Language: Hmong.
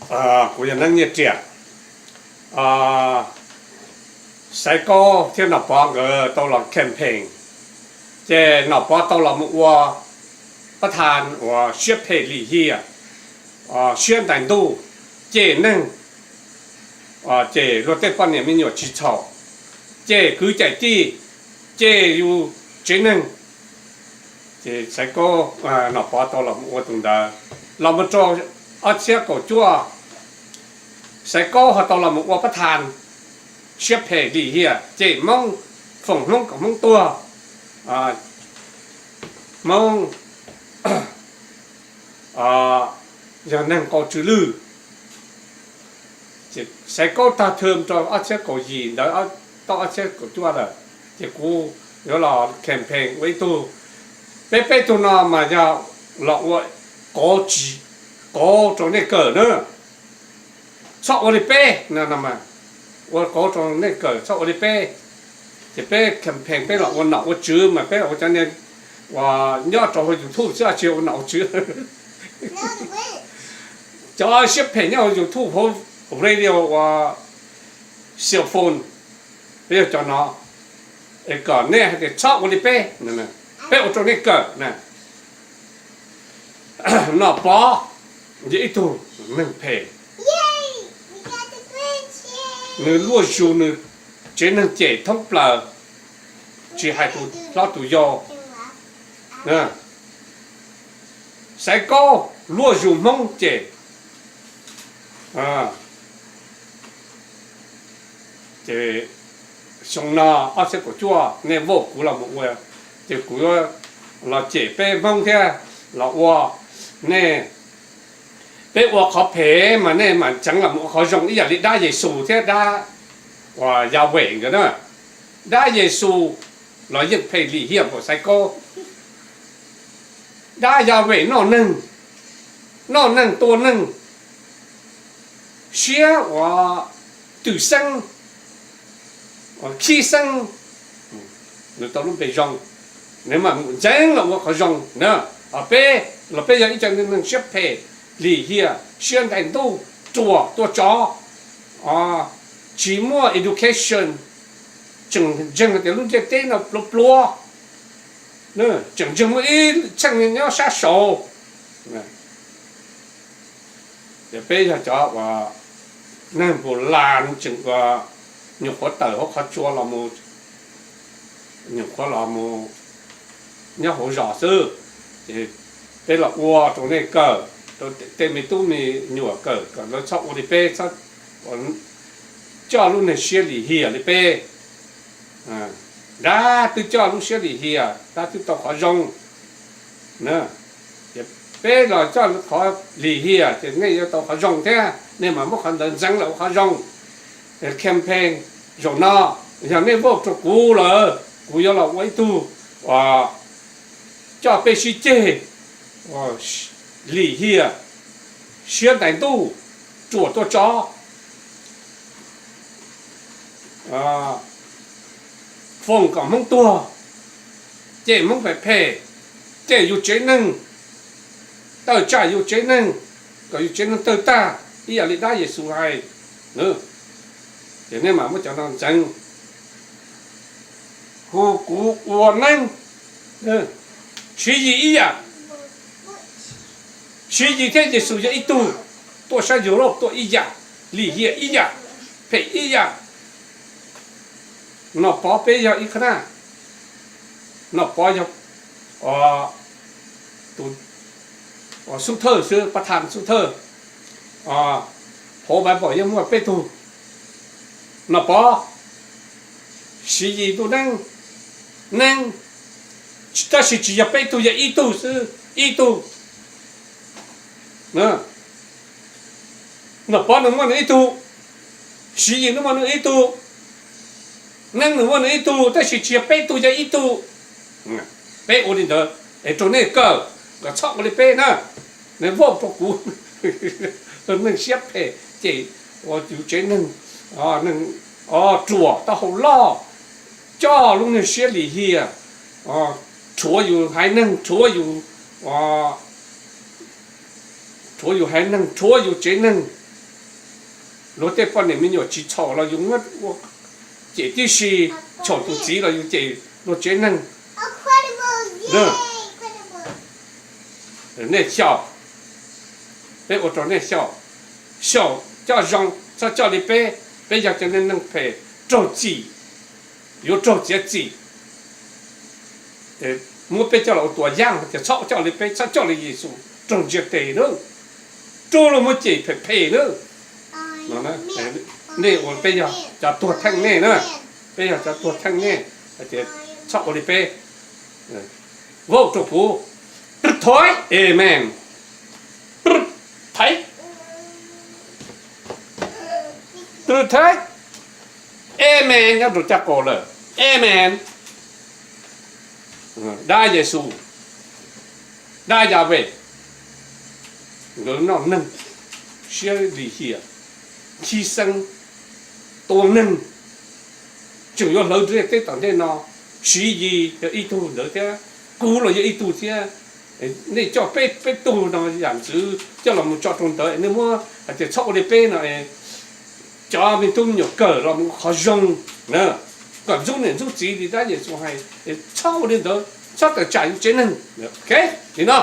Kuv yog Neeb Nyiaj Riam. Xaiv Kaub thiab Nom Pov nkawd tau los campaign, ces Nom Pov tau los mus ua pab thas uas siab phem lim hiam, siab ntais ntuj, cem neeg, ces luag tej poj niam me nyuam tsis txhaum, cem kwv cem tij, cem yus tsev neeg. Ces Xaiv Kaub, Nom Pov tau los mus ua tus ntawd, los mus rau ob txhiab kaum cuaj, Xaiv Kaub ho tau los mus ua pab thas siab phem lim hiam, cem Hmoob, foom Hmoob kom Hmoob tuag, Hmoob yog neeg qau tsw lwj. Xaiv Kaub tag term rau ob txhiab kaum yim ntawd, tau ob txhiab kaum cuaj lawm, ces kuv yuav los campaign ua ib tug. Peb peb tug no mas yog los ua kauv tsis, kauv rau nej kawm na. Txhob ua li peb no, ua kauv rau nej kawm, txhob ua li peb. Ces peb campaign peb los ua nom ua tswv mas peb ua cov niag uas nyob rau hauv YouTube xwb, tsis ua nom ua tswv. Cov siab phem nyob hauv YouTube, hauv radio, uas cell phone, peb yog cov no, es kom nej hais tias txhob ua li peb, peb ua rau nej kawm na. Nom Pov yog ib tug neeg phem, nws luaj zus nws tsev neeg cem thoob plaws, tsis hais tus hlob tus yau. Xaiv Kaub luaj zus Hmoob cem. Ces xyoo no ob txhiab kaum cuaj nej vote kuv los mus ua, ces kuv yuav los cem peb Hmoob thiab los ua nej. Peb ua qhov phem mas nej mam txeev los mus ua qhov zoo ib yam li dab Yexus thiab dab uas Yaweh nkawd na. Dab Yexus los yeej phem lim hiam npaum Xaiv Kaub. Dab Yaweh noj neeg, noj neeg tua neeg, siab uas twm xeeb, khib xeeb, nws tau lub npe zoo, nws mam ntxeev los ua qhov zoo na. Peb los peb yog ib co neeg siab phem, lim hiam, siab ntais ntuj, ruam tua tsov, tsis muaj education, tseem ntseeg tias lub ntiaj teb no pluav pluav, tseem ntseeg muaj ib txheej nyob sab saud. Ces peb yog cov uas neeg npus las tseem ua nyuam qhuav tawm hauv qhov tsua los mus, nyuam qhuav los mus nyob hauv zos xwb. Ces peb los ua rau nej kawm, rau tej me tub me nyuam kawm kom lawv txhob ua li peb, txhob coj lub neeg siab lim hiam li peb. Dab twb coj lub siab lim hiam, dab twb tau qhov zoo. Ces peb los coj qhov lim hiam ces nej yuav tau qhov zoo thiab, nej mam muab qhov ntawd ntxeev los ua qhov zoo. Campaign zaum no, yog nej vote rau kuv lawm, kuv yuav los ua ib tug uas coj peb sib ceg, lim hiam, siab ntais ntuj, ruam tua tsov, foom kom Hmoob tuag, cem Hmoob phem phem, cem yus tsev neeg, tawm tsam yus tsev neeg, kom yus tsev neeg tawg tag ib yam li dab Yexus hais. Ces nej mam muab cov no ntxeev. Hu kuv ua neeb, Tshiv Yis ib yam. Tshiv Yis thiab Yexus yog ib tug, tuaj sab Europe tuaj ib yam, lim hiam ib yam, phem ib yam. Nom Pov peb yog ib qhab naj, Nom Pov yog tus xub thawj xwb, pab thas xub thawj, hauv Bible yeej muaj peb tug. Nom Pov, Tshiv Yis tus neeb, neeb, tab sis tsis yog peb tug, yog ib tug xwb, ib tug. Nom Pov nws muaj nws ib tug, Tshiv Yis nws muaj nws ib tug, neeb nws muaj nws ib tug, tab sis tsis yog peb tug, yog ib tug. Peb ua li ntawd es rau nej kawm kom txhob ua li peb na. Nej vote rau kuv, neeg siab phem ces ua yus tsev neeg, neeg ruam taub hau loj, coj lub neeg siab lim hiam, rhuav yus haiv neeg, rhuav yus, rhuav yus haiv neeg, rhuav yus tsev neeg, Luag tej poj niam me nyuam tsis txhaum los yus muab ua cem tib si, txhaum tus txiv los yus cem luag tsev neeg. Nej xyaum, peb ua rau nej xyaum, xyaum coj zoo, txhob coj li peb. Peb yog cov neeg phem raug txim, yuav raug txiav txim. Muab peb coj los ua tua yaj tias txhob coj li peb, txhob coj li Yexus, raug ntsia tes na, raug luag muab cem phem phem na. Nej ua, peb yog cov tuag theej nej na, peb yog cov tuag theej nej, hais tias txhob ua li peb. Vaub rau kuv, thaiv, amen. Thaiv, thaiv, amen nyob rau caj qaum lawm, amen. Dab Yexus, dab Yahweh, nkawd noj neeg siab lim hiam, nkhib xeeb, tua neeg, tseem yuav hlawv ntiaj teb tom ntej no. Siv Yis yog ib tug ntawd thiab, kuv los yog ib tug thiab. Nej coj peb, peb tug no yam ntxwv coj los mus tso rau ntawd, nej muab hais tias txhob ua li peb no, cov me tub me nyuam kawm los mus qhov zoo, kom ntxub niam ntxub txiv li dab Yexus hais, txhob ua li ntawd, txhob tawm tsam yus tsev neeg. Li no,